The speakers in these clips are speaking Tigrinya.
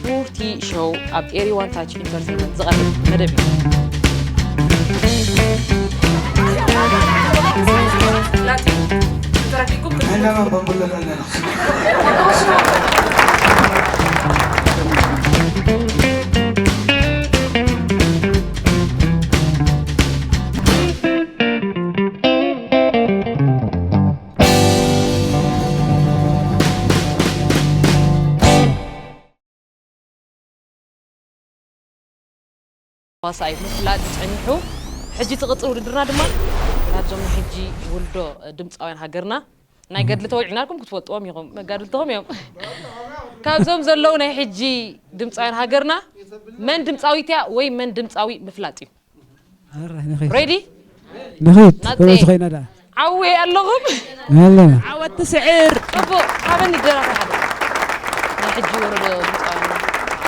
ቡርቲ ሾው ኣብ ኤሪ ዋን ታች ኢንተርቴይንመንት ዝቐርብ መደብ እዩ። ዋሳይ ምፍላጥ ጸኒሑ። ሕጂ እቲ ቅጽል ውድድርና ድማ ናብዞም ናይ ሕጂ ውልዶ ድምጻውያን ሃገርና ናይ ገድሊ ተወልዒናልኩም ክትፈልጥዎም ኢኹም። መጋድልትኹም እዮም። ካብዞም ዘለዉ ናይ ሕጂ ድምጻውያን ሃገርና መን ድምጻዊት እያ ወይ መን ድምጻዊ ምፍላጥ እዩ። ኣረ፣ ንኸይድ። ሬዲ? ንኸይድ። ናጽ-፣ ከመይ ትኾይና ደኣ? ዓወይ ኣለኹም። ኣለና። ዓወት ትስዕር። ጽቡቕ። ሃበኒ ደራፊ ሓደ። ናይ ሕጂ ወረዶ ድምጻውያን።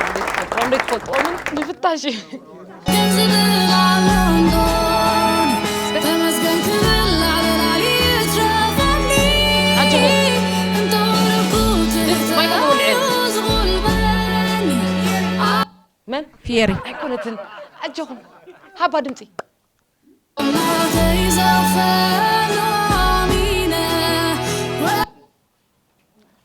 እንዴት ትፈልጥዎም፣ እንዴት ትፈልጥዎምን ምፍታሽ እዩ። ተመስገን ክብል ላዕሊ ላዕሊ ይትረፈኒ። ኣጆኹም። እንተወረድኩ ትሕቲ ማይክ ተወልዐ። እዩ ዝቑልበኒ። መን? ፊየሪ። ኣይኮነትን። ኣጆኹም። ሃባ ድምጺ።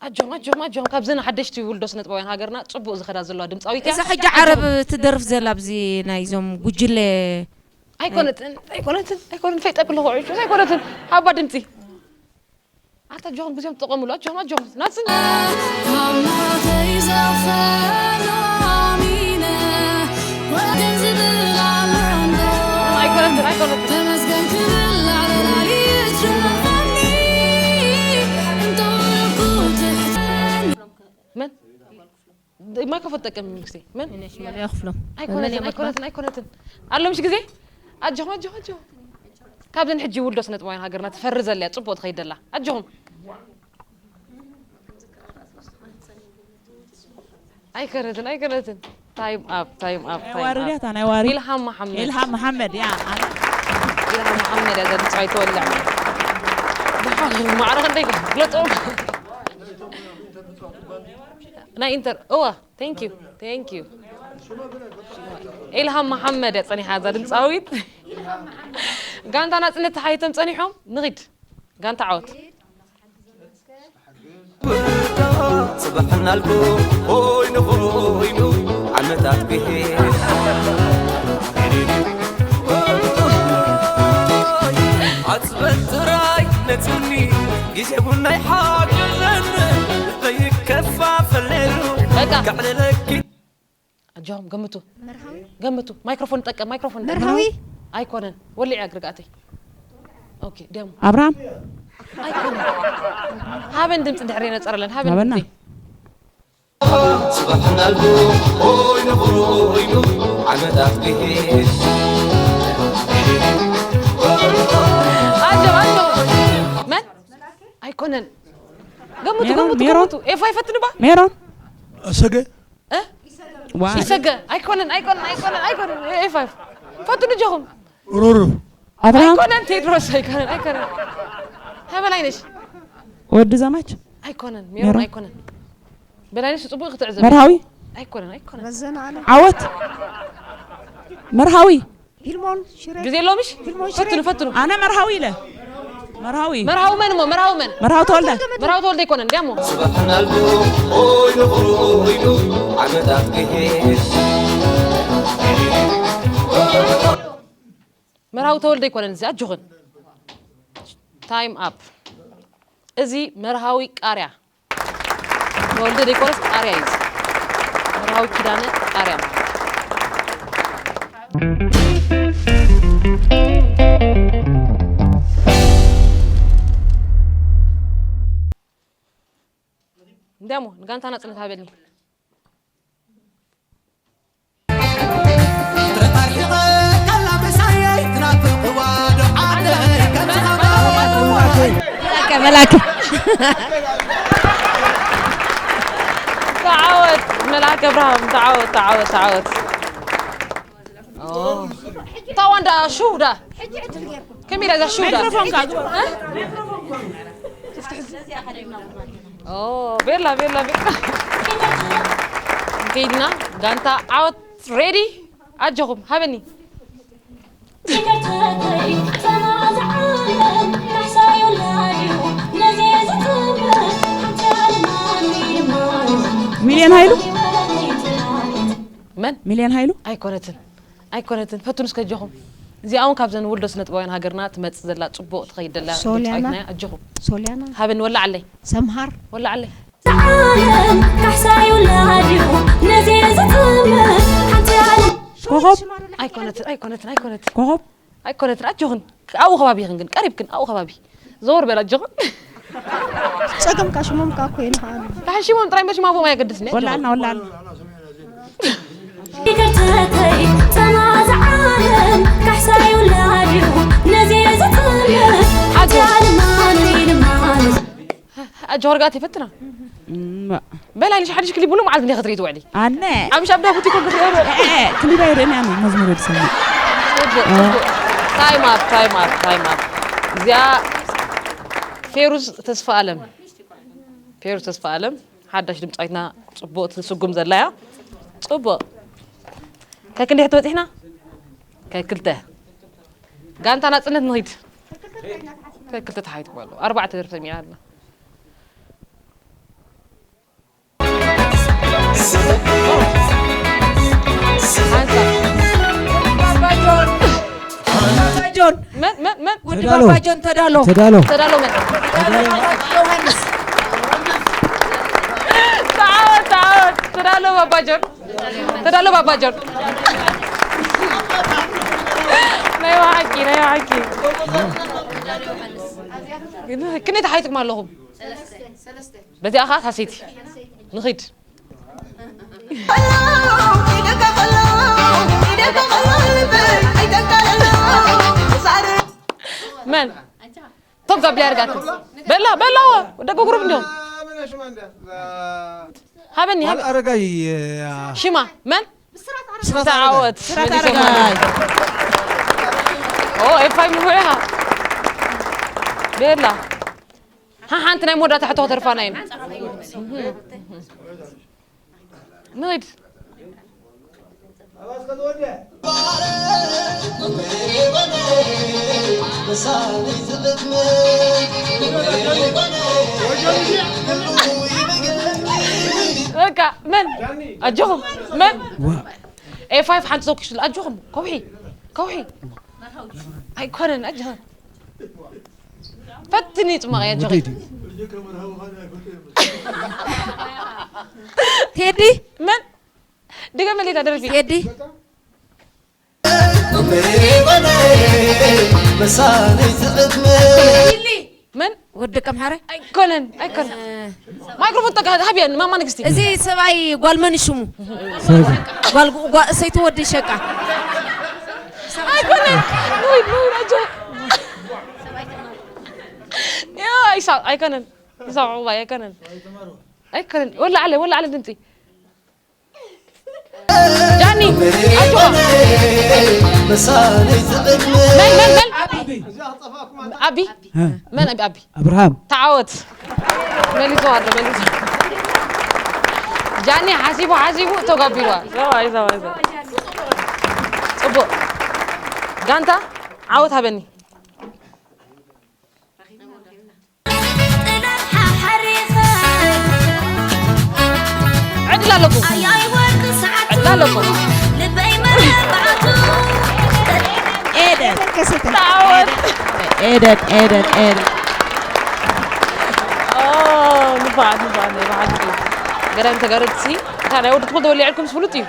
ኣጆም፣ ኣጆም፣ ኣጆም። ካብዘን ሓደሽቲ ውልዶ ስነጥበባውያን ሃገርና ጽቡቕ ዝኸዳ ዘለዋ ድምጻዊት እያ። እዛ ሕጂ ዓረብ ትደርፍ ዘላ ኣብዚ ናይዞም ጉጅለ ኣይኮነትን፣ ኣይኮነትን፣ ኣይኮነትን። ፈይጠ ክለኹ ዕሹ፣ ኣይኮነትን። ሃባ ድምጺ። ኣታ ጆን ብዚኦም ትጠቐምሉ፣ ኣጆም፣ ኣጆም፣ ናጽን። ኣይኮነትን፣ ኣይኮነትን። መን? ማይክሮፎን ትጠቀም ንግስቲ። መን? እኔ ሽመልያ ክፍሎም። ኣይኮነትን፣ መን እየ ኣይኮነትን፣ ኣይኮነትን። ኣሎ ምሽ ግዜ? ኣጆኹም፣ ኣጆኹም፣ ኣጆኹም። ካብዘን ሕጂ ውልዶ ስነጥበባውያን ሃገርና ትፈሪ ዘላ እያ፣ ጽቡቕ ትኸይድ ዘላ። ኣጆኹም። ኣይኮነትን፣ ኣይኮነትን። ታይም ኣፕ፣ ታይም ኣፕ፣ ናይ ታይም ዋርድያ፣ ኣፕ። እታ ናይ ዋሪ። ኢልሃም መሓመድ። ኢልሃም መሓመድ፣ ያ፣ ኣነ። ኢልሃም መሓመድ እያ፣ እዛ ድምጻዊት ትወልዕ። ደሓን፣ ማዕረ ክንደይ ፍለጦም። ናይ ኢንተር-፣ እወ፣ ቴንክ ዩ፣ ቴንክ ዩ። ኢልሃም መሓመድ እያ ጸኒሓ፣ እዛ ድምጻዊት። ጋንታ ናጽነት ተሓይቶም ጸኒሖም፣ ንኺድ። ጋንታ ዓወት። ጽባሕ እናልኩ ኮይኑ ኮይኑ ዓመታት ክሄድ ዓጽበት ጥራይ ነጽኒ ግዜ ቡና ይሓግዘን ዘይከፋፈለሉ በቃ። ከዕልለኪ ኣጆም ገምቱ። መርሃዊ? ገምቱ። ማይክሮፎን ጠቀም፣ ማይክሮፎን ጠቀም። መርሃዊ? ኣይኮነን። ወሊዕ እያ ግርግኣተይ። ኦኬ፣ ደም። ኣብርሃም? ኣይኮነን። ሃበን ድምፂ እንድሕር የነፀረለን። ሃበን ሃበና። ድምፂ። ጽባሕ እናልኩ ኮይኑ ኮይኑ ዓመታት ክሄድ። ኣጆም፣ ኣጆም። መን? ኣይኮነን። ገምቱ፣ ሜሮን፣ ገምቱ፣ ሜሮን። ገምቱ። ኤፋ ይፈትንባ? ሜሮን። ኣሰገ። እ? ዋይ። ይሰገ። ኣይኮነን፣ ኣይኮነን፣ ኣይኮነን፣ ኣይኮነን። ኤፋ ይፈትኑ ጆኹም። ሩሩ። ኣብርሃም። ኣይኮነን፣ ቴድሮስ፣ ኣይኮነን፣ ኣይኮነን። ሃበን ኣይነሽ። ወዲ ዘማች። ኣይኮነን፣ ሜሮን ሜሮን። ኣይኮነን። በላይነሽ ጽቡቕ ክትዕዘብ። መርሃዊ። ኣይኮነን፣ ኣይኮነን። ረዘነ ኣለ። ዓወት። መርሃዊ። ፊልሞን ሽረ። ግዜ የሎምሽ? ፊልሞን ሽረ። ፈትኑ፣ ፈትኑ። ኣነ መርሃዊ ኢለ። መርሃዊ። መርሃዊ መን እሞ? መርሃዊ መን? መርሃዊ ተወልደ። መርሃዊ ተወልደ ኣይኮነን፣ እንዲያሞ። ጽባሕ እናልኩ ኮይኑ ኮይኑ ዓመታት ክሄድ። መርሃዊ ተወልደ ኣይኮነን፣ እዚ ኣጆኽን። ታይም ኣፕ። እዚ መርሃዊ ቃርያ። ተወልደ ዘይኮነስ ቃርያ እዩ። መርሃዊ ኪዳነ ቃርያ ማለት እዩ። እንዲያሞ ንጋንታ ናጽነት ሃበኒ። መላከ፣ መላከ። ተዓወት፣ መልኣከ ኣብርሃም፣ ተዓወት፣ ተዓወት፣ ተዓወት። ኦ፣ ታዋን ዳ ሽው ዳ ከመይ ኢላ እዛ ሽው ዳ? ማይክሮፎን ካግባ። ኦ፣ ቤላ፣ ቤላ፣ ቤላ። ከይድና ጋንታ ዓወት ሬዲ ኣጆኹም ሃበኒ። ሚልዮን ሃይሉ መን ሚልዮን ሃይሉ ኣይኮነትን ኣይኮነትን ፈትኑ እስከ ኣጆኹም። እዚኣ እውን ካብዘን ውልዶ ስነጥበባውያን ሃገርና ትመጽእ ዘላ ጽቡቕ ትኸይድ ዘላ ሶልያና። ድምጻዊትና እያ። ኣጆኹም ሶልያና ሃበኒ ወላ ዓለይ ሰምሃር ወላ ዓለይ። ዓለም ካሕሳይ ውላድ እዩ ነዚ ዝጥምት ሓንቲ ዓለም ኮኾብ ኣይኮነትን ኣይኮነትን ኣይኮነትን ኮኾብ ኣይኮነትን ኣጆኽን ኣብኡ ከባቢ ኢኽን ግን ቀሪብክን ኣብኡ ከባቢ ዘወር በላ ኣጆኽን። ጸገም ካሽሞም ካ እኮ ይንኸኣሉ ተሓሺሞም ጥራይ መሽማቦም ኣየገድስን እያ። ወላልና ወላልና ይቅርተተይ ተማዝ ዓለም ካሕሳይ ውላድ እዩ ነዚ ዝጥምት ሓንቲ ዓለም ማኑ ይልማኑ ኣጆ ወርጋት ይፈትና እማ፣ በላይ ልሽ ሓድሽ ክሊፕ ሙሉ መዓልቲ እንዲያ ክትርኢ ትውዕሊ ኣነ ኣብ ሻብዳ ፉቲ ኮንክ ትርኢ እ፣ ክሊባ ይርእን ያነ መዝሙር ወዲ ሰሚ ታይም ኣፕ ታይም ኣፕ ታይም ኣፕ እዚኣ ፌሩዝ ተስፋ ኣለም ፌሩዝ ተስፋ ኣለም ሓዳሽ ድምፃዊትና ጽቡቕ ትስጉም ዘላ እያ ጽቡቕ ከክንዲ ሕቶ በፂሕና ከክልተ ጋንታ ናፅነት ንኺድ ከክልተ ተሓይትኩ ኣሎ ኣርባዕተ ደርፊ ሰሚዕና ኣለና ሓንሳብ ጆን መን መን መን ወዲ ተዳሎ። ባባ ጆን ተዳሎ ተዳሎ ተዳሎ መን ዮሃንስ ተዓወት ተዓወት ተዳሎ ባባጆን ተዳሎ ባባጆን ናይ ብሓቂ ናይ ብሓቂ ክንደይ ተሓይትኩም ኣለኹም በዚኣ ከዓ ሳሰይቲ ንኺድ መን ቶም ጋብላ ያርጋት በላ በላ ደቂ ጉሩብ እንዲሁም ሃበኒ ሃበኒ ኣረጋይ ሽማ መን ስራት ተዓወት ስራት ኣረጋይ ኦ ኤፋይ ምሁያ ቤላ ሓንቲ ናይ መወዳእታ ሕቶ ከተርፋና ኢና ንድ በቃ መን ኣጆኹም መን ኤፋይፍ ሓንቲ ዘኩሽሉ ኣጆኹም ከውሒ ከውሒ ኣይኮነን ኣጆኹም ፈትኒ ጽማቕ ኣጆኹም ቴዲ መን ድገመለይ እታ ደርፊ ቴዲ መን ወዲ ቀምሓረ ኣይኮነን ኣይኮነን ማይክሮፎን ጠጋ ሃብያ ንማማ ንግስቲ እዚ ሰብኣይ ጓል መን ሽሙ ጓል ጓ- ሰይቲ ወዲ ሸቃ ኣይኮነን ንወይ ንወይ ኣጆ ያ ይሳቅ ኣይኮነን ይሳቅ ዕቁባይ ኣይኮነን ኣይኮነን ወላ ዓለ ወላ ዓለ ድምፂ ጃኒ ኣጆኻ መን መን መን ኣቢ መን ኣቢ ኣቢ ኣብርሃም ተዓወት መሊሱ ኣሎ መሊሱ ጃኒ ሓሲቡ ሓሲቡ ተጋቢልዋ ሰባይ ሰባይ ሰባይ ፅቡቅ ጋንታ ዓወት ሃበኒ ዕድል ኣለኩም ዕድል ኣለኩም ኤደን ኤደን ኤደን ኤደን ንፋዓት ንፋዓት ናይ ብሓቂ ገዳም ተጋደልቲ እታ ናይ ወዲ ትኹል ተወሊዐልኩም ፍሉጥ እዩ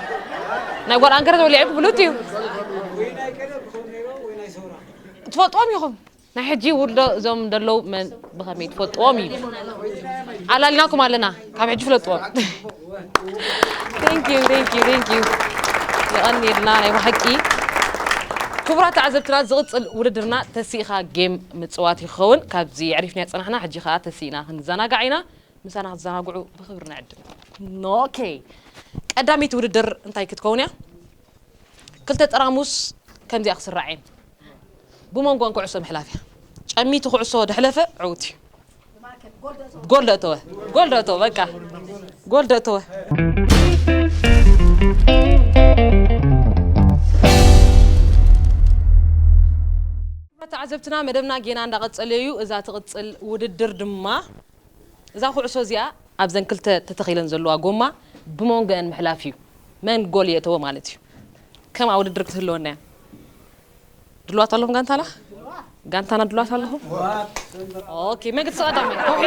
ናይ ጓል ኣንከረ ተወሊዐልኩም ፍሉጥ እዩ ትፈልጥዎም ኢኹም ናይ ሕጂ ውልዶ እዞም ደለዉ መን ብኸመይ ትፈልጥዎም እዩ ኣላሊናኩም ኣለና ካብ ሕጂ ፍለጥዎም Thank you, thank you, thank you. የቐንየልና ናይ ብሓቂ ክቡራት ተዓዘብትና ዝቕፅል ውድድርና ተሲእኻ ጌም ምፅዋት ይኸውን ካብዚ ዕሪፍና ፀናሕና ሕጂ ከዓ ተሲእና ክንዘናጋዕ ኢና ምሳና ክትዘናግዑ ብክብሪ ንዕድም ኦኬ ቀዳመይቲ ውድድር እንታይ ክትከውን እያ ክልተ ጠራሙስ ከምዚኣ ክስራዕ እየን። ብመንጎን ኩዕሶ ምሕላፍ እያ። ጨሚቱ ኩዕሶ ደሕለፈ ዕውት እዩ። ጎል ደእተወ። ጎል ደእተወ፣ በቃ። ጎል ደእተወ። ተዓዘብትና፣ መደብና ጌና እንዳቐጸለ እዩ። እዛ ትቕጽል ውድድር ድማ፣ እዛ ኩዕሶ እዚኣ ኣብዘን ክልተ ተተኺለን ዘለዋ ጎማ ብመንጎአን ምሕላፍ እዩ። መን ጎል የእተወ ማለት እዩ። ከምኣ ውድድር ክትህልወና እያ። ድልዋት ኣለኹም ጋንታና? ጋንታና ድልዋት ኣለኹም? ኦኬ፣ መግት ሰቐዳሚ፣ ከውሒ።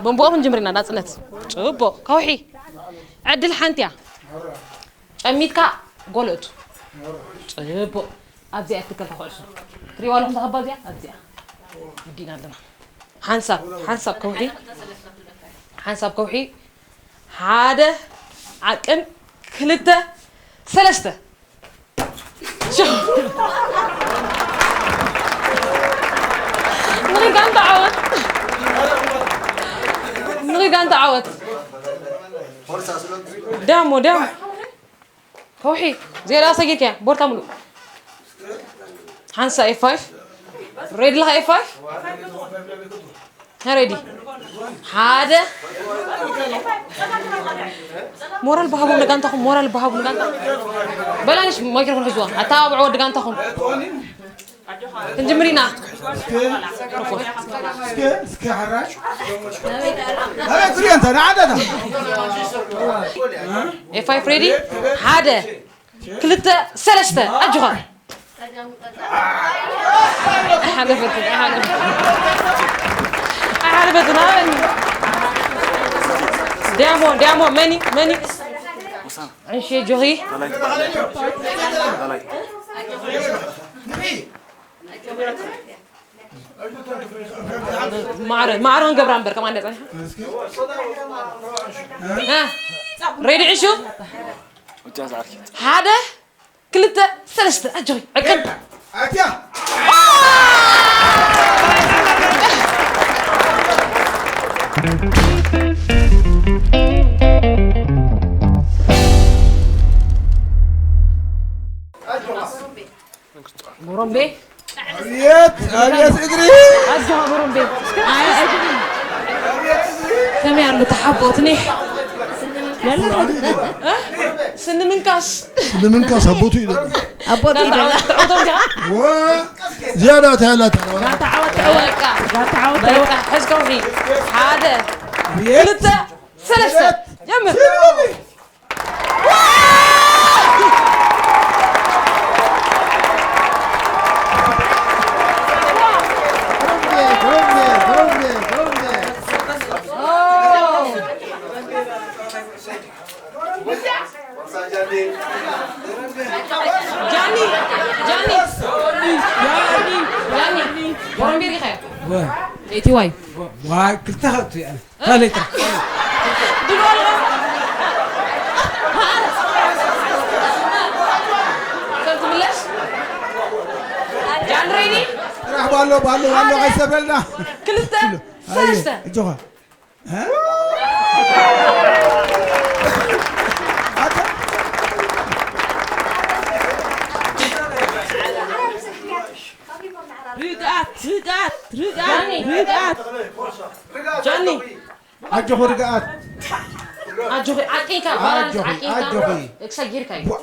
ብንቦኦም እንጅምር ኢና፣ ናጽነት። ጽቡቕ፣ ከውሒ። ዕድል ሓንቲ እያ። ጨሚትካ ጎል እቱ። ጽቡቕ። ኣብዚኣ እትከል ተኹዕሶ። ትሪዋ ኣለኹም ተኸባ እዚኣ? ኣብዚኣ። ወዲና ኣለና። ሓንሳብ፣ ሓንሳብ ከውሒ። ሓንሳብ ከውሒ። ሓደ፣ ዓቅን፣ ክልተ፣ ሰለስተ። ንጋንታ ዓወት። ንጋንታ ዓወት። ዳሞ፣ ዳሞ። ከውሒ፣ ዜራ ሰጊርካ፣ ቦርታ ሙሉ። ሓንሳ ኤፍ ፋይቭ። ሬድ ለኻ ኤፍ ፋይቭ። ሬዲ። ሓደ። ሞራል በሃቡ ንጋንታኹም፣ ሞራል በሃቡ ንጋንታ። በላንሽ ማይክሮፎን ሕዝዋ። ኣተባብዑ ወዲ ጋንታኹም። ክንጅምር ኢና። እስከ፣ እስከ፣ እስከ ሓራሽ። ኣረ፣ ትሪኦ እንተ ንዓደታ። ኤፍ ፋይቭ ሬዲ። ሓደ፣ ክልተ፣ ሰለስተ። ኣጆኻ። ኣይሓለፈትን፣ ኣይሓለፈትን። ኣይሓለፈትን፣ ኣበኒ። ዲያሞ፣ ዲያሞ፣ መኒ፣ መኒ። እሺ፣ ጆሂ። ማዕረ፣ ማዕረ ክንገብራ እምበር፣ ከማን ነፃ። እ፣ ሬዲ፣ ዕሹ። ሓደ፣ ክልተ፣ ሰለስተ፣ ኣጆኺ፣ ዕቅን። ኣትያ። ቦሮምቤ። ኣቤት፣ ኣቤት እግሪ። ኣጆኻ ቦሮምቤ። ከመይ ኣሎ ተሓቦትኒ? እ? ስኒ ምንካስ። ስኒ ምንካስ ኣቦቱ እዩ። ኣቦቱ እዩ። ተዓወቶም ዲኻ? ወ-፣ ዝያዳ ተያላታ። ጋንታ ዓወት፣ ዓወት። በቃ። ጋንታ ዓወት፣ በቃ። ዓወት። ሕዝ ከውሒ። ሓደ፣ ኣቤት። ክልተ፣ ሰለስተ። ጀምር። ጃኒ፣ ጃኒ፣ ጃኒ፣ ጃኒ፣ ወረምቤ ዲኻ? ወ-፣ እቲ ዋይ። ወ-፣ ዋይ፣ ክልተ ኸእቱ እያ። ካልእ ጥራሕ። ድሮ ኣሎ። ከም ትምለስ? ጃን ሬዲ? ጥራሕ ባሎ፣ ባሎ፣ ባሎ፣ ኣይሰብረልና። ክልተ፣ ኣየ፣ ሰለስተ። እጆኻ። እ? ኣታ። ርግኣት፣ ርግኣት፣ ርግኣት፣ ጃኒ። ርግኣት። ጃኒ። ኣጆኺ ርግኣት። ኣጆኺ፣ ዓቂንካ፣ ባላንስ ኣጆኺ፣ ዓቂንካ። ኣጆኺ። ክሰጊርካ እዩ። ዋ-፣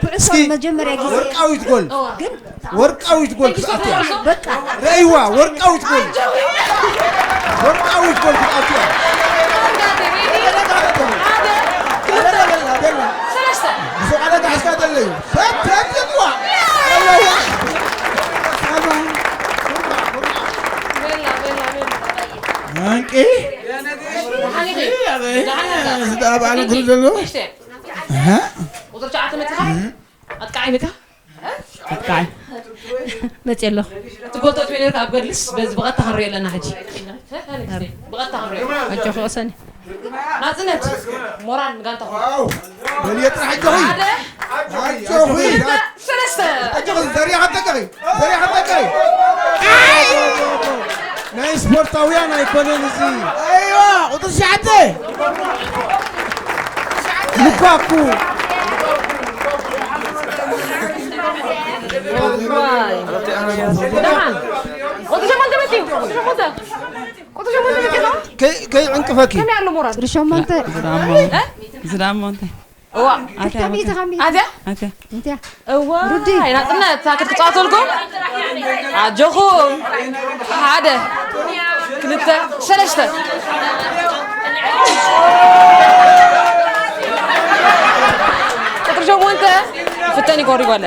ኩዕሶ እስኪ መጀመርያ ግዜ ወርቃዊት ጎል። እዋ። ግን ወርቃዊት ጎል ክትኣቱ እያ። በቃ። ረእይዋ፣ ወርቃዊት ጎል። ኣጆኺ። ወርቃዊት ጎል ክትኣቱ እያ። ሓደ፣ ክልተ፣ በላ፣ በላ። ሰለስተ። ብስውዓለ ጋሕስካ ዘለዩ። ፈት፣ ፈት፣ ዋ። ኣለዋ። በላ፣ በላ፣ በላ። መንቂ። ደሓን ኢኺ? ደሓን ኢኻ? ዝዳ በዓል እግሪ ዘሎ? እሺ። ኣሃ። ቁፅሪ ትሽዓተ መፂኻ? ኣጥቃዓይ መፂኻ? ኣጥቃዓይ። መፂ ኣለኹ። እቲ ጎል ተእትዮ ነርካ ኣብ ገድልስ በዚ ብቐጥታ ክንሪኦ ኣለና ሕጂ። ብቐጥታ ክንሪኦ። ኣጆኺ ወሰኒ። ናፅነት፣ ሞራል ንጋንታኹም። ዋው! በልየ ጥራሕ ኣጆኺ። ሓደ፣ ኣጆኺ። ክልተ፣ ሰለስተ። ኣጆኺ፣ ዘሪኻ ጠቀኺ። ዘሪኻ ጠቀኺ። ናይ ስፖርታውያን ኣይኮነን እዚ። ኣይዋ፣ ቁፅሪ ትሽዓተ። ሉካኩ። ዋይ። ደሓን። ቁጽሪ ሸሞንተ መጺኡ። ቁጽሪ ሸሞንተ። ቁጽሪ ሸሞንተ መጺኡ። ከይ-፣ ከይዕንቅፈኪ። ከመይ ኣሎ ሞራል? ቁጽሪ ሸሞንተ። ዝዳሞ። እ? ዝዳሞ እንታይ? እዋ። ኣትያ፣ ከመይ ኣትያ። ተኻሚ? ኣትያ? ኣትያ። እዋ። ሩዲ። ናጽነት፣ ሳክት ክጻወተልኩም። ኣጆኹም። ሓደ። ክልተ። ሰለስተ። ቁጽሪ ሸሞንተ። ፍተን ይጎሪ ጓለ።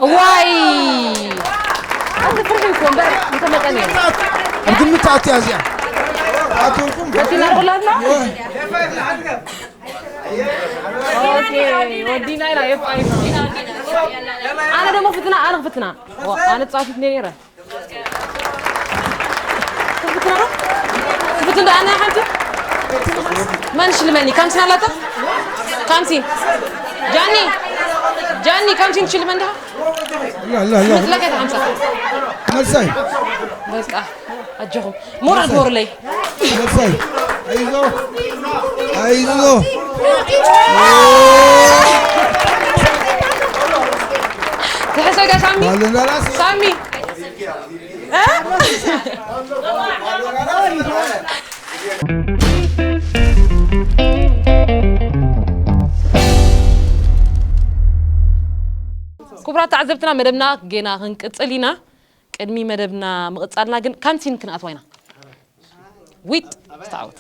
እዋይ! ኣንተ ፍርሒ እኮ እምበር፣ እንተ መጠን እዩ። ኣብ ግምት ኣትያ እዚኣ። ኣትወልኩም። መሲና ርኹላትና? ኦኬ፣ ወዲና ኢና፣ ኤፍ ኣይ። ኣነ ደሞ ፍትና፣ ኣነ ክፍትና። ዋ፣ ኣነ ጻፊት ነይረ። ክፍትና ዶ? ክፍትን ዶ? ኣነ ሓንቲ? መን ሽልመኒ? ካምሲን ኣላታ? ካምሲን። ጃኒ! ጃኒ፣ ካምሲን ሽልመን ዲኻ? ላ፣ ላ፣ ላ። መጥለቀ ተሓምሳ። መልሳይ። በቃ፣ ኣጆኹም። ሞራል ሞርለይ። መልሳይ። ኣይዞ። ኣይዞ። ትሕሰጋ ሳሚ። ባልና ራስ። ሳሚ። ክቡራት ተዓዘብትና፣ መደብና ጌና ክንቅጽል ኢና። ቅድሚ መደብና ምቕጻልና ግን ካምሲን ክንኣትዋ ኢና። ዊጥ ዝተዓወተ።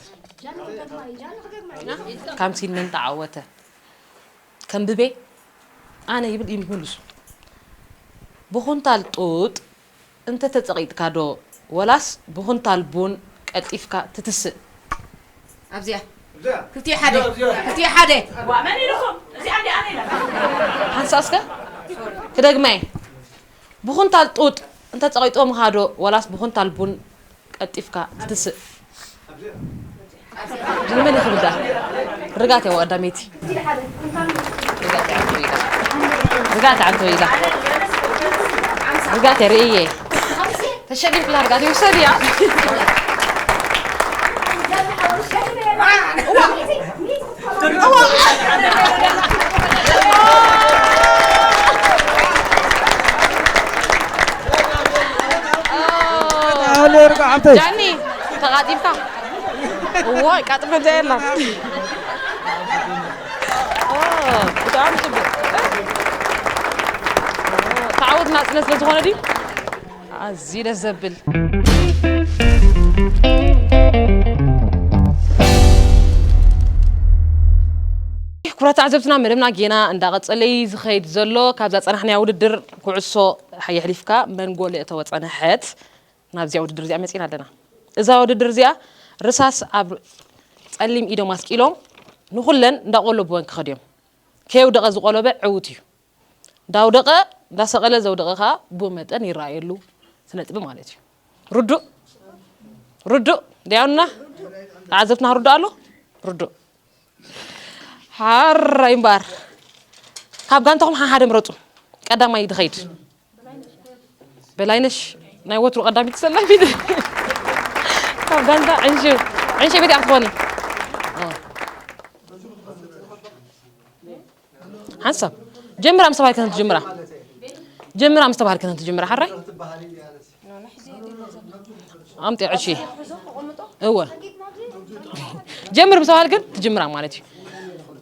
ካምሲን መን ተዓወተ? ከንብቤ ኣነ ይብል ይምልሱ። ብኹንታል ጡጥ እንተ ተጸቒጥካ ዶ ወላስ ብኹንታል ቡን ቀልጢፍካ ትትስእ? ኣብዚኣ። ክልቲኡ ሓደ። ክልቲኡ ሓደ። ዋ፣ መን ኢልኩም? እዚኣ እንዲ ኣነ ኢላ። ሓንሳእ እስከ ክደግማ እየ። ብኹንታል ጡጥ እንተ ጸቒጦምኻ ዶ ወላስ ብኹንታል ቡን ቀልጢፍካ ትትስእ? ንመን ይኽብል ደኣ? ርጋት እያ ቀዳመይቲ። ርጋት እያ ዓንቶ ኢላ። ርጋት እያ ዓንቶ ኢላ። ርጋት እያ ርእየ። ተሸጊርክላ ርጋት እያ ውሰድያ። ኣለ ርጋ ዓንተ። ጃኒ፣ ተቓጢብካ። እዋይ፣ ቃጥሎ እንታይ የላ። ኦ፣ ብጣዕሚ ጽቡቕ። ተዓወት ናጽነት ስለ ዝኾነ ድዩ? ኣዝዩ ደስ ዘብል። ክቡራት ተዓዘብትና፣ መደብና ጌና እንዳቐጸለ እዩ ዝኸይድ ዘሎ። ካብዛ ጸናሕናያ ውድድር ኩዕሶ የሕሊፍካ መን ጎል እተወ ጸንሐት፣ ናብዚኣ ውድድር እዚኣ መጺና ኣለና። እዛ ውድድር እዚኣ ርሳስ ኣብ ጸሊም ኢዶም ኣስቂሎም ንኹለን እንዳቆለብወን ክኸዱ እዮም። ከየውደቐ ዝቆለበ ዕዉት እዩ። እንዳውደቐ፣ እንዳሰቐለ ዘውደቐ ኸኣ ብኡ መጠን ይረኣየሉ ስነ ጥበብ ማለት እዩ። ርዱእ? ርዱእ? ዲያውና? ተዓዘብትና ርዱእ ኣሎ? ርዱእ። ሓራይ እምበኣር። ካብ ጋንታኹም ሓሓደ ምረጹ። ቀዳማይ ድኸይድ። በላይነሽ፣ ናይ ወትሩ ቀዳሚት ሰላፊት። ካብ ጋንታ ዕንሽው። ዕንሽው ቤት እያ ክትኾኒ። ሓንሳብ ጀምራ ምስ ተባሃልከ ትጀምራ። ጀምራ ምስ ተባሃልከ ትጀምራ። ሓራይ ኣምጤ ዕሺ። እወ። ጀምር ምስ ተባሃልክን ትጅምራ ማለት እዩ።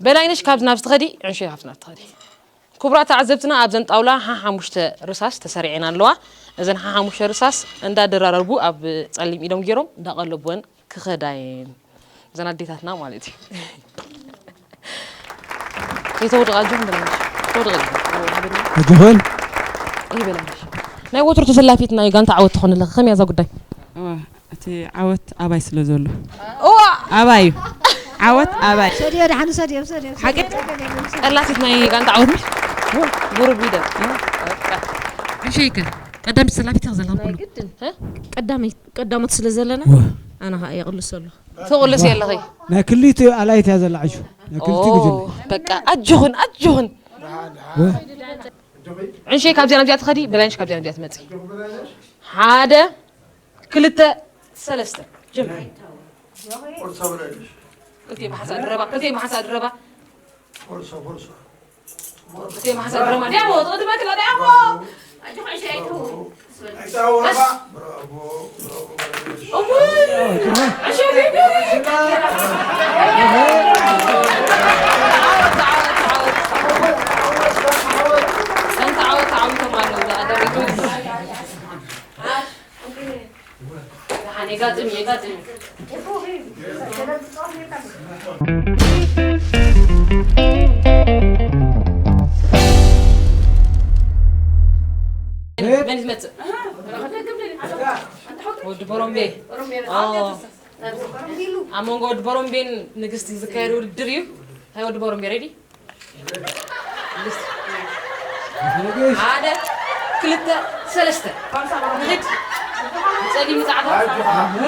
በላይነሽ፣ ካብዚ ናብዚ ትኸዲ፣ ዕንሽው ሃፍቲ ናብዚ ትኸዲ። ክቡራት ተዓዘብትና፣ ኣብዘን ጣውላ ሓሓሙሽተ ርሳስ ተሰሪዐን ኣለዋ። እዘን ሓሓሙሽተ ርሳስ እንዳደራረቡ ኣብ ጸሊም ኢዶም ገይሮም እንዳቐለብወን ክኸዳ እየን። እዘን ኣዴታትና ማለት እዩ። ከይተወድቓ ኣጆኹም በላይነሽ። ተወድቒ። ሃበኒ። ኣጆኹም። ይህ በላይነሽ። ናይ ወትሩ ተሰላፊት ናይ ጋንታ ዓወት ትኾን ኣለኺ። ከመይ እያ እዛ ጉዳይ? እዋ፣ እቲ ዓወት ኣባይ ስለ ዘሎ። እዋ! ኣባይ እዩ። ዓወት ኣባይ። ሰድዮ፣ ደሓን ሰድዮ፣ ሰድዮ። ሓቂ? ቀላሲት ናይ ጋንታ ዓወት ምሽ? ጉሩብ ሊደር። በቃ። ዕንሸይከ? ቀዳሚት ተሰላፊት ኢኻ ዘለኻ ናይ ኩሉ። ግድን። እ? ቀዳመይ ቀዳሞት ስለ ዘለና፣ ዋ። ኣነ ኸኣ የቕልሶ ኣለኹ። ትቕልስ የለኺ። ናይ ክልቲኡ ኣላይት እያ ዘላ ዕሹ። ናይ ክልቲኡ ኦ፣ ጉጅለ። በቃ፣ ኣጆኽን፣ ኣጆኽን። ዋ። ዕንሸይ ካብዚኣ ናብዚኣ ትኸዲ፣ በላይነሽ ካብዚኣ ናብዚኣ ትመጺ። ሓደ፣ ክልተ፣ ሰለስተ። ጀምሪ። ክልቲኡ መሓሳ ድረባ፣ ክልቲኡ መሓሳ ድረባ። ፎርሳ፣ ፎርሳ። እተይ ማሕዛ ድረማ ዲያሞ፣ ትቕድመ ክላ ዲያሞ። ኣጆኻ ዕሸይ ኣይትኸውን። ኣይተዋባ። እሙይ፣ ዕሸይ ቢቢ። ተዓወት፣ ተዓወት፣ ተዓወት። ሰንተ ዓወት ተዓዊቶም ኣለዉ፣ እዛ ቀዳመይቲ ውድድር። ደሓን፣ የጋጥም እዩ፣ የጋጥም እዩ። መን ዝመጽእ? ወዲ ቦሮምቤ። ኣብ መንጎ ወዲ ቦሮምቤን ንግስቲ ዝካየድ ውድድር እዩ። ሃይ ወዲ ቦሮምቤ፣ ሬዲ? ሓደ፣ ክልተ፣ ሰለስተ። ንኺድ። ጸሊም ጻዕዳ።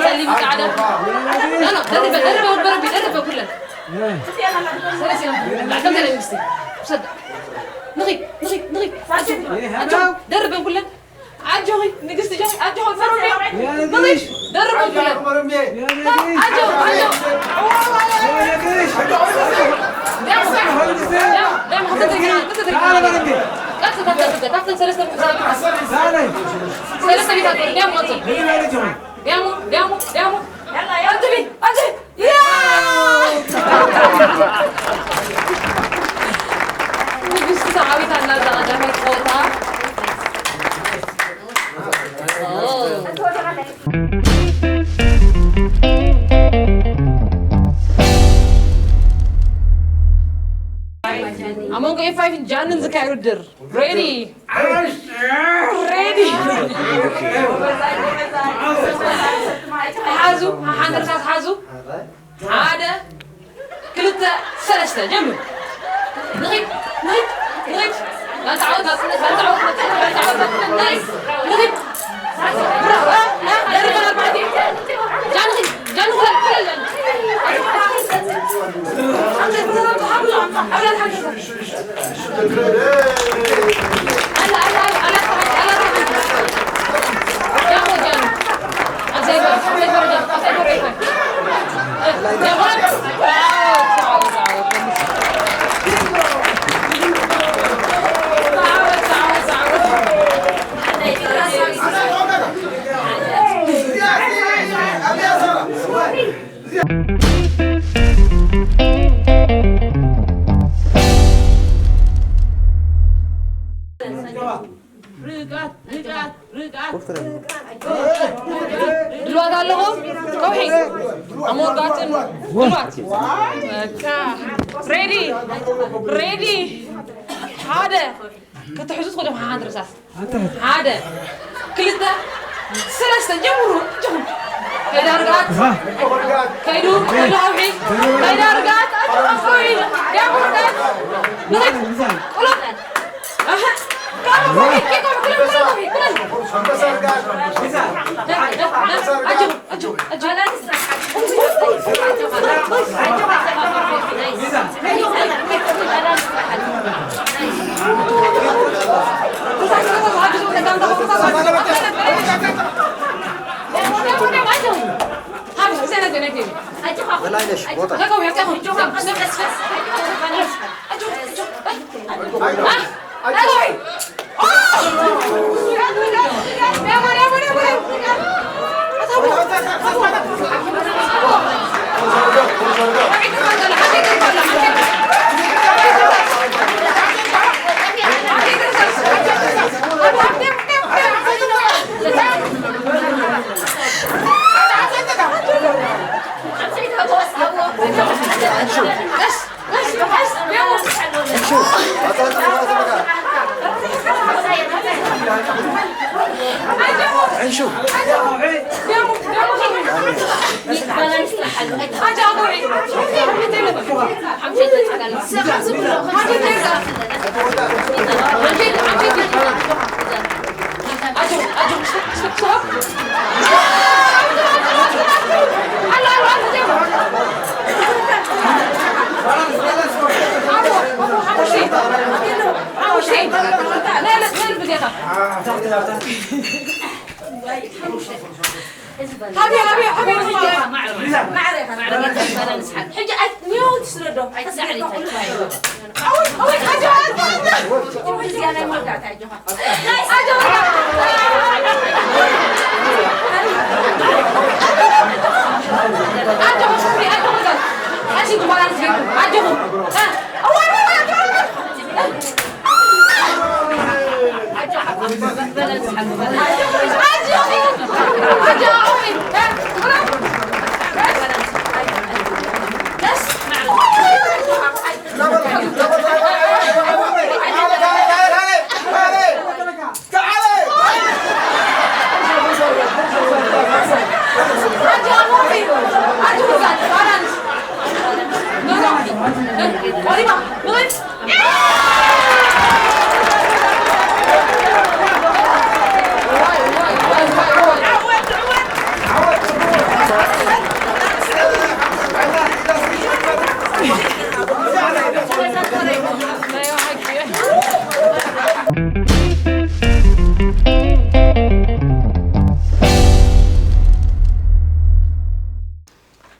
ጸሊም ጻዕዳ። ኖ፣ ኖ፣ ደርበ፣ ደርበ፣ ወዲ ቦሮምቤ፣ ደርበ ኩለን። ሰለስተ። ላዕቶም ተለይ ንግስቲ። ውሰድ። ንኺድ፣ ንኺድ፣ ንኺድ። ኣጆ፣ ኣጆ፣ ደርበ ኩለን። ኣጆኺ ንግስቲ ጆኺ ኣጆኺ መሮሜ። ንግስቲ ደርብ ኩለን። ኣጆ ኣጆ። ዳሞ ዳሞ ክልተ ግና ክልተ ግና። ቀጥታ ቀጥታ ካብተን ሰለስተ ሰለስተ ቤታት ዳሞ ቀጥታ። ዳሞ ዳሞ ዳሞ። ኣንተ ቤት ኣንተ ቤት። ንግስቲ ተዓዊታ ኣላ እዛ ቀዳመይቲ ጸወታ። ኣብ መንጎ ኤፍ ፋይቭን ጃንን ዝካየድ ውድድር። ሬዲ? ሬዲ? ሓዙ፣ ሓሓንደርታት ሓዙ። ሓደ፣ ክልተ፣ ሰለስተ፣ ጀምር። ንኺድ፣ ንኺድ፣ ንኺድ። ጋንታ ዓወት ናጽነት፣ ጋንታ ዓወት ናጽነት፣ ጋንታ ዓወት ናጽነት፣ ናይስ። ንኺድ። ብራቮ፣ እ፣ እ፣ ደርበን ኣርባዕተ። ጃንኺ፣ ጃንኺ፣ ጃንኺ። ርግኣት፣ ርግኣት፣ ርግኣት። ድልዋት ኣለኹም? ከውሒ። ኣሞርጋትን ድልዋት። በቃ። ሬዲ፣ ሬዲ። ሓደ። ክትሕዙ ትኽእሉ ኢኹም፣ ሓንቲ ርሳስ። ሓደ፣ ክልተ፣ ሰለስተ፣ ጀምሩ፣ እጆኹም። ከይዳ ርግኣት። ከይዱ፣ ከይዱ ከውሒ። ከይዳ ርግኣት፣ ኣጆኹም ከውሒ። ዲያሞ ርግኣት። ንኺድ፣ ቁሎት። ኣሀ። ካብ ከውሒ፣ ከይኮም፣ ክለን፣ ክለን ከውሒ፣ ክለን። ኣጆኹም። በላይነሽ ቦታ።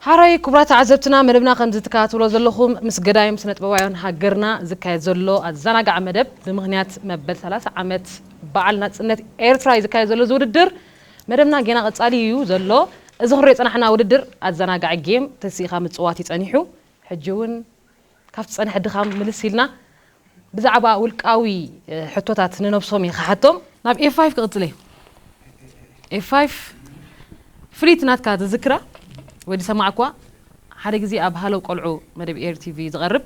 ሓራይ ክቡራት ተዓዘብትና፣ መደብና ከምዚ ትከታተሎ ዘለኹም ምስ ገዳይም ስነጥበባውያን ሃገርና ዝካየድ ዘሎ ኣዘናጋዒ መደብ ብምኽንያት መበል ሰላሳ ዓመት በዓል ናጽነት ኤርትራ እዩ ዝካየድ ዘሎ እዚ ውድድር። መደብና ጌና ቀጻሊ እዩ ዘሎ። እዚ ክንሪኦ ዝጸናሕና ውድድር ኣዘናጋዒ ጌም ተሲእኻ ምጽዋት እዩ ጸኒሑ። ሕጂ እውን ካብቲ ዝጸንሐ ድኻም ምልስ ኢልና ብዛዕባ ውልቃዊ፣ እ፣ ሕቶታት ንነብሶም እየ ክሓቶም። ናብ ኤፍ ፋይቭ ክቕጽል እየ። ኤፍ ፋይቭ ፍልይቲ ናትካ ትዝክራ ወይ ዝሰማዕኳ ሓደ ግዜ ኣብ ሃለው ቆልዑ መደብ ኤር ቲቪ ዝቐርብ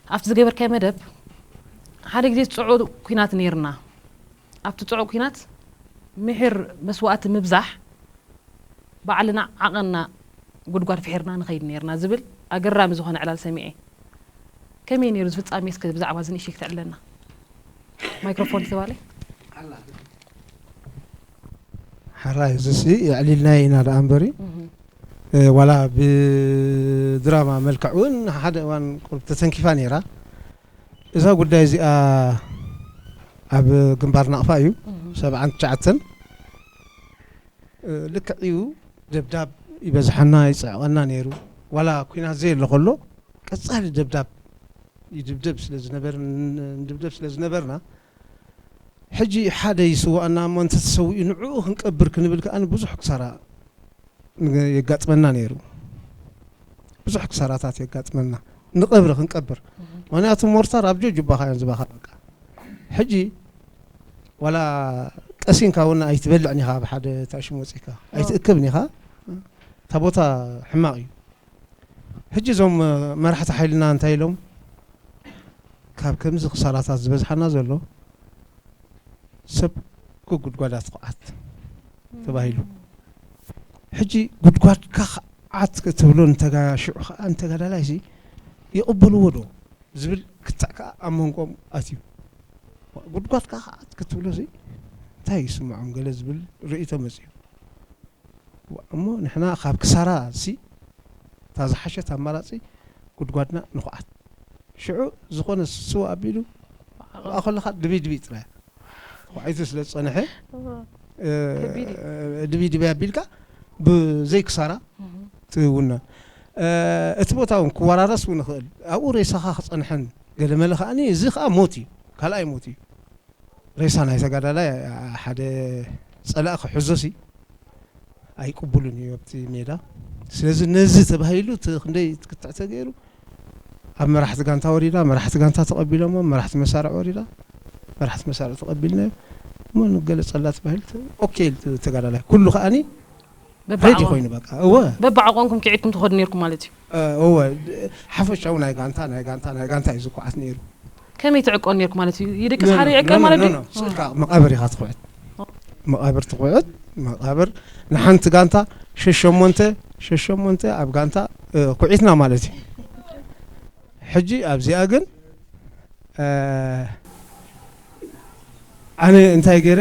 ኣብቲ ዝገበርካዮ መደብ ሓደ ግዜ ጽዑቕ ኲናት ነይርና። ኣብቲ ጽዑቕ ኲናት ምሒር መስዋእቲ ምብዛሕ ባዕልና ዓቐንና ጉድጓድ ፍሒርና ንኸይድ ነይርና ዝብል ኣገራሚ ዝኾነ ዕላል ሰሚዐ። ከመይ ነይሩ እዚ ፍጻሜ? እስከ ብዛዕባ እዚ ንእሽተይ ክተዕልለና። ማይክሮፎን ትባለይ። ሓራይ እዚሲ የዕሊልናዮ ኢና ደኣ እምበሪ፣ እህ። እ፣ ዋላ ብድራማ መልክዕ እውን ሓደ እዋን ቁሩብ ተተንኪፋ ነይራ። እዛ ጉዳይ እዚኣ ኣብ ግንባር ናቕፋ እዩ፣ እህ። ሰብዓን ትሽዓተን። እ፣ ልክዕ እዩ፣ ደብዳብ ይበዝሓና፣ ይጽዕቐና ነይሩ። ዋላ ኲናት ዘየሎ ከሎ ቀጻሊ ደብዳብ ይድብደብ ስለ ዝነበር-፣ ንድብደብ ስለ ዝነበርና፣ ሕጂ ሓደ ይስዋኣና እሞ እንተ ተሰዊኡ ንዕኡ ክንቀብር ክንብል ከኣ ብዙሕ ክሳራ ን-፣ የጋጥመና ነይሩ። ብዙሕ ክሳራታት የጋጥመና። ንቐብሪ ክንቀብር። እህ። ምኽንያቱ ሞርታር ኣብ ጆጅባኻ እዮም ዝባኻ በቃ። ሕጂ ዋላ ቀሲንካ እውን ኣይትበልዕን ኢኻ፣ ኣብ ሓደ ታሽም ወጺእካ። ኣዎ። ኣይትእከብን ኢኻ። እታ ቦታ ሕማቕ እዩ። ሕጂ እዞም መራሕቲ ሓይልና እንታይ ኢሎም? ካብ ከምዚ ክሳራታት ዝበዝሓና ዘሎ ሰብ ጉድጓዳ ትኹዓት ተባሂሉ። ሕጂ ጉድጓድካ ክዓት ክትብሎ ንተጋ-፣ ሽዑ ከዓ ንተጋዳላይሲ ይቕበልዎ ዶ ዝብል ክትዕ ከዓ ኣብ መንጎኦም ኣትዩ። ጉድጓድካ ክዓት ክትብሎሲ እንታይ ይስምዖም ገለ ዝብል ርእይቶ መፅዩ። እሞ ንሕና ካብ ክሳራ ሲ እታ ዝሓሸት ኣማራፂ ጉድጓድና ንኹዓት። ሽዑ ዝኾነ ስው ኣቢሉ ብኣ ከለኻ ድቢ ድቢ ጥራይ ተዃዒቱ ስለ ዝጸንሐ፣ እዎ። እ፣ ከቢድ እዩ። ድቢ ድቢ ኣቢልካ ብዘይ ክሳራ እህ። ትውነ። እ፣ እቲ ቦታ እውን ክወራረስ እውን ይኽእል። ኣብኡ ሬሳኻ ክጸንሐን ገለመለ ከኣኒ፣ እዚ ከኣ ሞት እዩ። ካልኣይ ሞት እዩ። ሬሳ ናይ ተጋዳላይ ሓደ ጸላኢ ክሕዞሲ ኣይቅቡልን እዩ ኣብቲ ሜዳ። ስለዚ ነዚ ተባሂሉ እቲ ክንደይ ክትዕ ተገይሩ ኣብ መራሕቲ ጋንታ ወሪዳ፣ መራሕቲ ጋንታ ተቐቢሎሞ፣ መራሕቲ መሳርዕ ወሪዳ፣ መራሕቲ መሳርዕ ተቐቢልናዮ። እሞ ንገለጸላ ተባሂሉ ተ-፣ ኦኬ ኢሉ ተጋዳላይ። ኩሉ ከኣኒ ሬዲ በብዓቐን-፣ ኮይኑ በቃ። እወ። በብዓቐንኩም ክዒድኩም ትኸዱ ነይርኩም ማለት እዩ? እ፣ እወ። ሓፈሻዊ ናይ ጋንታ፣ ናይ ጋንታ፣ ናይ ጋንታ እዩ ዝኩዓት ነይሩ። ከመይ ትዕቀኑ ነይርኩም ማለት እዩ? ይድቅስ ኖ፣ ሓደ ኖ፣ ይዕቀን ኖ፣ ማለት ኖ፣ ድዩ? ኖ። ስእልካ መቓብር ኢኻ ትኹዕት። መቓብር ትኹዕት፣ መቓብር ንሓንቲ ጋንታ ሸሸሞንተ፣ ሸሸሞንተ ኣብ ጋንታ፣ እ፣ ኩዒትና ማለት እዩ። ሕጂ ኣብዚኣ ግን፣ እ፣ ኣነ እንታይ ገይረ?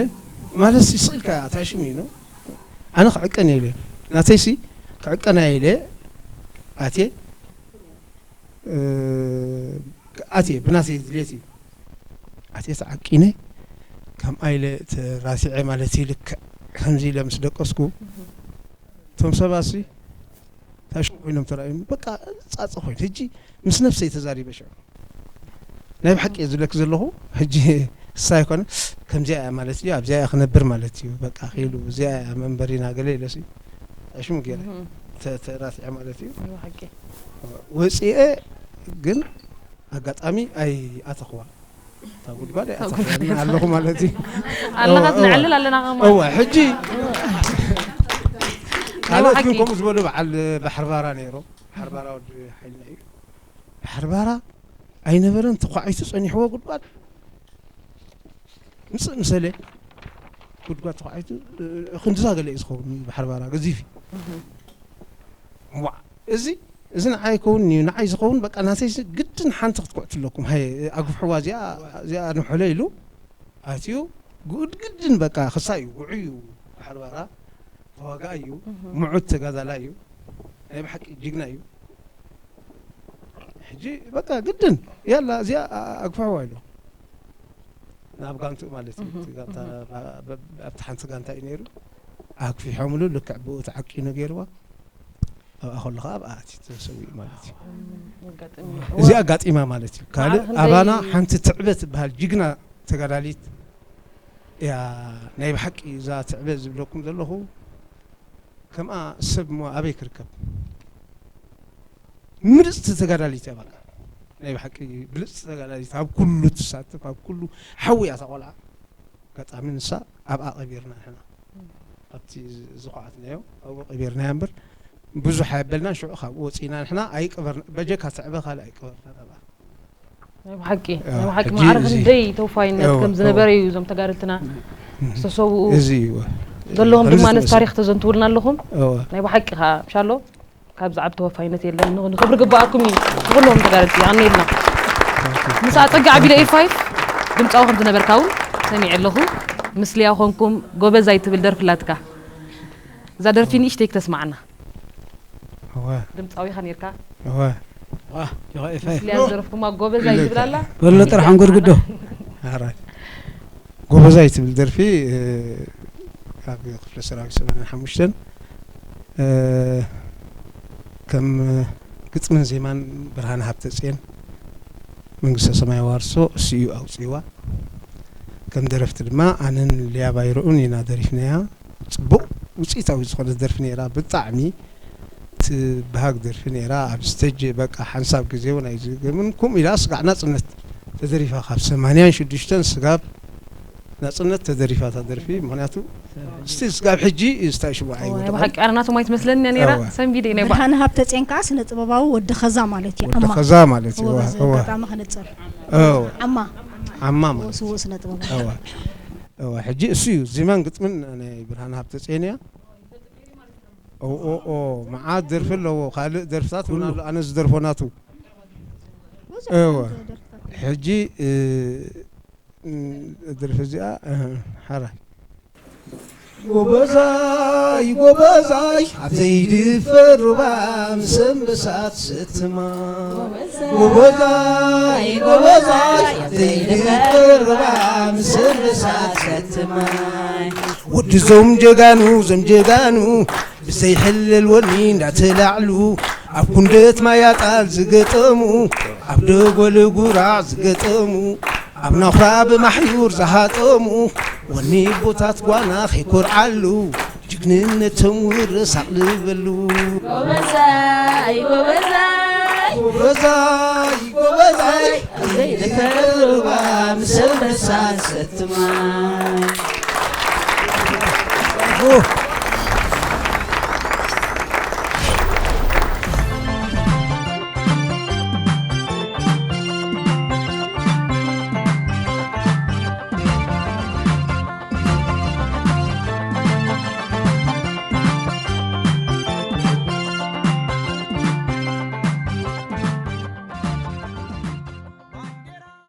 ማለት ሲ ስእልካ ታሽም እዩ፣ ኖ? ኣነ ክዕቀን እየ ኢለ። ናተይሲ ክዕቀን እየ ኢለ ኣትየ፣ እ፣ ኣትየ ብናተይ ድሌት እዩ። ኣትየ ተዓቂነ፣ ከምኣ ኢለ ተራሲዐ ማለት እዩ። ልክዕ ከምዚ ኢለ ምስ ደቀስኩ፣ እቶም ሰባትሲ ታሽም ኮይኖም ተራእዩኒ። በቃ ጻጸ ኮይኑ። ሕጂ ምስ ነብሰይ ተዛሪበ ሽዑ። ናይ ብሓቂ እየ ዝብለኪ ዘለኹ። ሕጂ እሳ ኣይኮነ ከምዚኣ እያ ማለት እዩ፣ ኣብዚኣ እያ ክነብር ማለት እዩ። በቃ ክኢሉ እዚኣ እያ መንበሪና ገለ ኢለሲ ሽሙ ገይረ ተራቲዐ ማለት እዩ። ወፂኤ ግን ኣጋጣሚ ኣይኣተኽዋ እታ ጉድጓድ ኣይኣተኽዋን ኣለኹ ማለት እዩ። ኣለኻ እዋ፣ እዋ። ትንዕልል ኣለና ከማ እዋ ሕጂ ካልኦት ግን ሓቂ። ከምኡ ዝበሉ በዓል ባሕርባራ ነይሮም። ባሕርባራ ወዲ ሓይልና እዩ። ባሕርባራ ኣይነበረን፣ ተኳዒቱ ጸኒሕዎ ጉድጓድ ምጽእ ምሰለ ጉድጓድ ተኳዒቱ ክንድዛ ገለ እዩ ዝኸውን። ባሕርባራ ገዚፍ እዩ። ዋ፣ እዚ እዚ ንዓይ ይከውን እዩ፣ ንዓይ ዝኸውን በቃ ናተይ ግድን ሓንቲ ክትኩዕቱ ኣለኩም። ሃየ ኣግፍሕዋ እዚኣ እዚኣ ንሕሎ ኢሉ ኣትዩ ግድግድን በቃ ክሳይ እዩ ውዑይ እዩ። ባሕርባራ ተዋጋእ እዩ፣ ምዑት ተጋዳላይ እዩ፣ ናይ ብሓቂ ጅግና እዩ። ሕጂ በቃ ግድን ያላ እዚኣ ኣግፍሕዋ ኢሉ ናብ ጋንትኡ ማለት እዩ። እቲ ጋንታ ኣብቲ ሓንቲ ጋንታ እዩ ነይሩ። ኣግፊሖምሉ ልክዕ ብኡ ተዓቂኑ ገይርዋ ኣብኣ ከሎ ከዓ ኣብኣ ኣትዩ ተሰዊኡ ማለት እዩ። እዚ ኣጋጢማ ማለት እዩ። ካልእ ኣባና ሓንቲ ትዕበ ትበሃል ጅግና ተጋዳሊት እያ። ናይ ብሓቂ እዛ ትዕበ ዝብለኩም ዘለኹ ከምኣ ሰብ እሞ ኣበይ ክርከብ? ምርፅቲ ተጋዳሊት እያ። በቃ ናይ ብሓቂ ብልፅቲ ተጋዳሊት ኣብ ኩሉ ትሳተፍ ኣብ ኩሉ ሓዊ እያ እታ ቆልዓ። ኣጋጣሚ ንሳ ኣብኣ ቀቢርና ንሕና ኣብቲ ዝኳዓትናዮ ኣብኡ ቀቢርናያ እምበር ብዙሕ ኣየበልናን። ሽዑ ካብኡ ወፂና ንሕና ኣይቀበርና በጀካ ትዕበ ካልእ ኣይቀበርናን ኣብኣ። ናይ ብሓቂ ናይ ብሓቂ ማዕረ ክንደይ ተወፋይነት ከም ዝነበረ እዩ እዞም ተጋደልትና ዝተሰውኡ እዚ እዩ ዘለኹም ድማ ነዚ ታሪክ ተዘንትውልና ኣለኹም። ናይ ብሓቂ ከዓ ምሻሎ ካብዚ ዓቢ ተወፋይነት የለን። ንኽብሪ ግባኣኩም እዩ ንኹሎም ተጋደልቲ። ኣነ ኢልና ምስ ኣጸጋ ዓቢለ ኤፋይፍ ድምፃዊ ከም ዝነበርካ እውን ሰሚዐ ኣለኹ። ምስልያ ኮንኩም ጎበዛይ ትብል ደርፊ ኣላትካ። እዛ ደርፊ ንእሽተይ ክተስማዓና። እወ ድምፃዊ ኢኻ ነርካ። እወ ዋ ጆኻ ኤፋይ ምስልያ ዝደረፍኩማ ጎበዛይ ትብል ኣላ። በሎ ጥራሕ እንጎድግዶ ኣራይ ጎበዛይ ትብል ደርፊ ኣብ ክፍለ ሰራዊት ሰማንያን ሓሙሽተን ከም ግጥምን ዜማን ብርሃነ ሃብተፅየን መንግስተ ሰማይ ዋርሶ እሱ እዩ ኣውፅእዋ። ከም ደረፍቲ ድማ ኣነን ሊያ ባይርኡን ኢና ደሪፍናያ። ፅቡቕ ውፅኢታዊ ዝኾነት ደርፊ ነይራ። ብጣዕሚ ትበሃግ ደርፊ ነይራ። ኣብ ስተጅ በቃ ሓንሳብ ግዜ እውን ኣይዝገምን። ከምኡ ኢላ ስጋዕ ናፅነት ተደሪፋ ካብ ሰማንያን ሽዱሽተን ስጋብ ናፅነት ተደሪፋ እታ ደርፊ። ምክንያቱ ስቲል ስጋብ ሕጂ እዩ ስታይ ሽቦ ኣይወደቐን። ብሓቂ ኣረናቶም ኣይትመስለኒ ነይራ እወ። ሰንቢደ ናይ ብርሃነ ሃብተ ጼን ከዓ ስነ ጥበባዊ ወዲ ኸዛ ማለት እዩ። ወዲ ኣማ ኸዛ ማለት እዩ። እወ፣ እወ፣ በዚ እወ። ኣጋጣሚ ከነፅር እወ። ኣማ ዓማ እወ፣ ማለት ስዉእ ስነ ጥበባዊ እወ። እወ። ሕጂ እሱ እዩ ዜማን ግጥምን ናይ ብርሃነ ሃብተ ጼን እያ። ኦ ኦ ኦ መዓት ደርፊ ኣለዎ። ካልእ ደርፍታት እውን ኣሎ። ኣነ ዝደርፎ ናቱ እወ። ሕጂ እ፣ እ፣ ደርፊ እዚኣ እ፣ ሓራይ ጎበዛይ ጎበዛይ ኣብ ዘይድፈር ሩባ ምስ ኣንበሳ ትሰቲ ማይ። ጎበዛይ ጎበዛይ ኣብ ዘይድፈር ሩባ ምስ ኣንበሳ ትሰቲ ማይ። ወዲ ዞም ጀጋኑ ዞም ጀጋኑ ብዘይሕለል ወኒ እንዳተላዕሉ ኣብ ኩንደት ማያጣል ዝገጠሙ ኣብ ደጎል ጉራዕ ዝገጠሙ ኣብ ናኹራ ብማሕዩር ዝሃጠሙ ወኒ ቦታት ጓና ከይኮርዓሉ ጅግንነቶም ውርስ ኣቕልበሉ። ጎበዛይ ጎበዛይ ጎበዛይ ጎበዛይ ዘይድፈር ሩባ ምስ ኣንበሳ ትሰቲ ማይ።